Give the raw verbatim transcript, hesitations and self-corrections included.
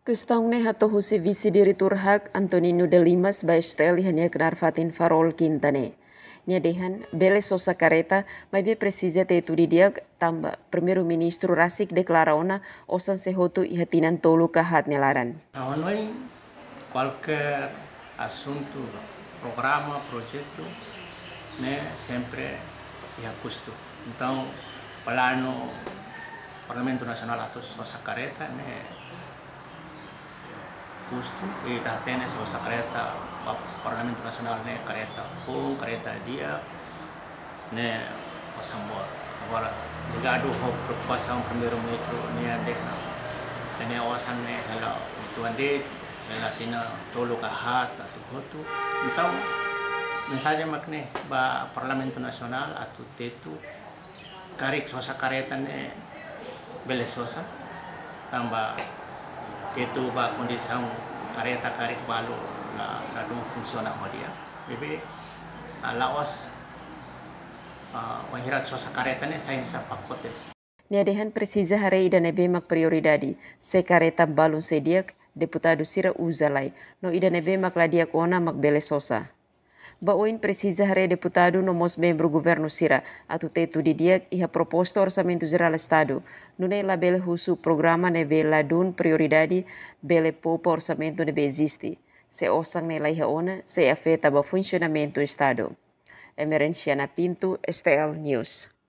Kestaun ne'e hato'o husi Vise-Diretór HAK, Antonino de Limas, ba STL iha nia knaar fatin Farol, Kinta ne'e. Nia dehan, bele sosa kareta, maibé presiza tetu didi'ak, tanba Primeiru-Ministru rasik deklara ona osan sei hotu iha tinan tolu ka haat nia laran. Ha'u hanoin kualkér asuntu, programa, projetu, ne'e sempre iha kustu. Entaun, planu Parlamentu Nasionál atu sosa kareta ne'e kustu, i ita hatene sosa kareta ba Parlamentu Nasionál ne'e kareta foun, kareta di'ak, ne'e osan boot. Agora, ligadu ho preokupasaun Primeiru-Ministru nian dehan, ita-nia osan ne'e hela uitoan de'it, hela tinan tolu ka haat atu hotu. Entaun, mensajen mak ne'e ba Parlamentu Nasionál atu tetu, karik sosa kareta ne'e bele sosa, tanba tetu ba kondisaun kareta karik balu la, ladún funsiona ho di'ak. Maibé, ah, la'ós, ah, wainhira sosa kareta ne'e sai hanesan pakote. Nia dehan presiza haree ida ne'ebé mak prioridade, se kareta balun sei di'ak, deputadu sira uza lai, no ida ne'ebé mak la di'ak ona mak bele sosa. Ba oin presiza haree deputadu no mós membru governu sira atu tetu didi'ak iha proposta Orsamentu Jerál Estadu, nune'e labele husu programa ne'ebé ladún prioridade bele poupa orsamentu ne'ebé eziste. Se osan ne'e la iha ona, sei afeta ba funsionamentu Estadu. Emerenciana Pinto, STL News.